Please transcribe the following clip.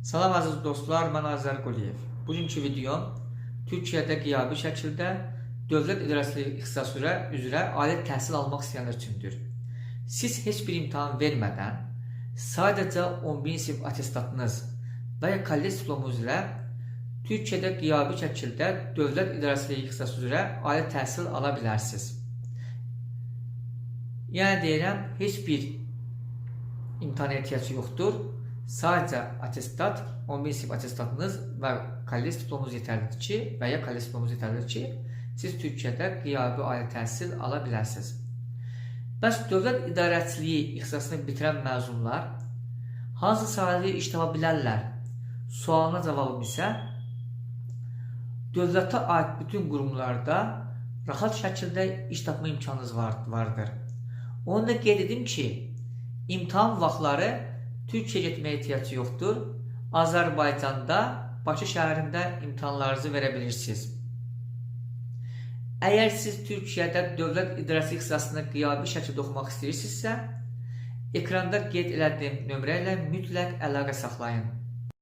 Salam əziz dostlar, mən Azər Quliyev. Bugünkü videom Türkiyədə qiyabi şəkildə dövlət idarəçiliyi ixtisası üzrə ali təhsil almaq istəyənlər üçündür. Siz heç bir imtahan vermədən sadəcə 11-ci sinif atestatınız və ya kollec diplomunuz ilə Türkiyədə qiyabi şəkildə dövlət idarəçiliyi ixtisası üzrə ali təhsil ala bilərsiniz. Yəni deyirəm, heç bir imtahana ehtiyac yoxdur. Sadəcə atestat, 11 sinif atestatınız və kollec diplomunuz yetərlidir ki, və ya kollec diplomunuz yetərlidir ki, siz Türkiyədə qiyabi ali təhsil ala bilərsiniz. Bəs dövlət idarəçiliyi ixtisasını bitirən məzunlar hansı sahədə iş tapa bilərlər? Sualına cavabım isə dövlətə aid bütün qurumlarda rahat şəkildə iş tapma imkanınız vardır. Onu da qeyd edim ki, imtahan vaxtları Türkiyəyə getməyə ehtiyac yoxdur. Azərbaycanda, Bakı şəhərində imtahanlarınızı verə bilirsiniz. Əgər siz Türkiyədə dövlət idarəçiliyi ixtisasını qiyabi şəkildə oxumaq istəyirsinizsə, ekranda qeyd elədiyim nömrə ilə mütləq əlaqə saxlayın.